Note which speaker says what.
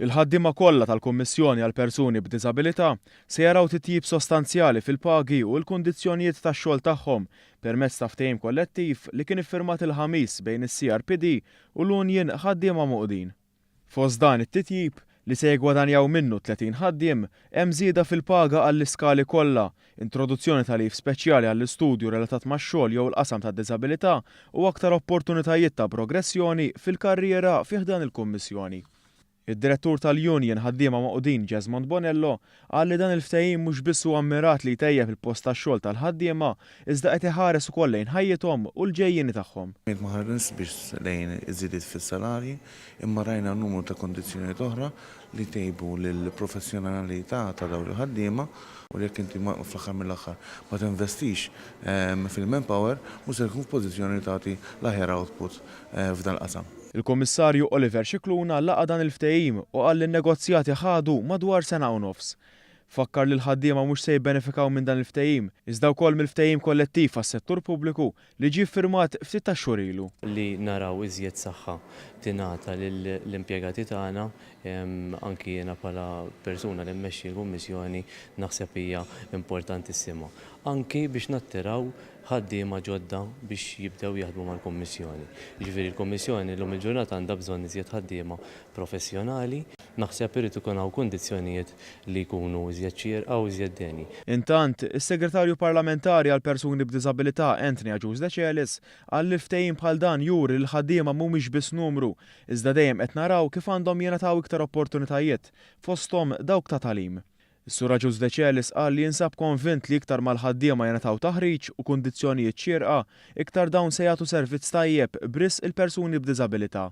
Speaker 1: Il-ħaddiema kollha tal-Kummissjoni għall-Persuni b'Diżabilità se jaraw titjib sostanzjali fil-pagi u l-kundizzjonijiet tax-xogħol tagħhom permezz ta' ftehim kollettiv li kien iffirmat il-Ħamis bejn is-CRPD u l-Union Ħaddiema Magħqudin. Fost dan it-titjib, li se jiggwadanjaw minnu 30 ħaddiem, hemm żieda fil-paga għall-iskali kollha, introduzzjoni ta' leave speċjali għall-istudju relatat max-xogħol jew il-qasam tad-diżabilità u aktar opportunitajiet ta' progressjoni fil-karriera fi ħdan il-Kummissjoni. Id-Direttur tal-Union Ħaddiema Magħqudin Jesmond Bonello qal li dan il-ftehim mhux biss huwa mmirat li jtejjeb il-post tax-xogħol tal-ħaddiema iżda qed iħares ukoll lejn ħajjithom u l-ġejjieni tagħhom.
Speaker 2: Ma ħarisniex biss lejn iż-żidiet fis-salarji imma rajna numru ta' kundizzjonijiet oħra li tejbu l-professjonalità ta' dawn il-ħaddiema u li jekk inti fl-aħħar mill-aħħar ma tinvestix fil-manpower mhux se tkun f'pożizzjoni li tagħti l-aħjar output f'dan il-qasam.
Speaker 1: Il-Kummissarju Oliver Scicluna laqa' dan il-ftehim u qal li n-negozjati ħadu madwar sena u nofs. Fakkar li l-ħaddiema mhux se jibbenefikaw minn dan il-ftehim, iżda wkoll mill-ftehim kollettiv għas-settur pubbliku li ġie ffirmat ftit tax-xhur ilu.
Speaker 3: Li naraw iżjed saħħa tingħata lill-impjegati tagħna, anki jiena bħala persuna li mmexxi l-Kummissjoni naħseb hija importantissima. Anki biex nattiraw ħaddiema ġodda biex jibdew jaħdmu mal-Kummissjoni. Jiġifieri l-Kummissjoni llum il-ġurnata għandha bżonn iżjed ħaddiema professjonali. Naħseb irid ikun hawn kundizzjonijiet li jkunu iżjed xierqa u iżjed denji.
Speaker 1: Intant, is-Segretarju Parlamentari għall-Persuni b'Diżabilità Anthony Agius Decelis qal li ftehim bħal dan juri li l-ħaddiema mhumiex biss numru, iżda dejjem qed naraw kif għandhom jingħataw iktar opportunitajiet, fosthom dawk ta' tagħlim. Is-Sur Agius Decelis qal li jinsab konvint li iktar ma l-ħaddiema jingħataw taħriġ u kundizzjonijiet xierqa, iktar dawn se jagħtu servizz tajjeb b'risq il-persuni b'diżabilità.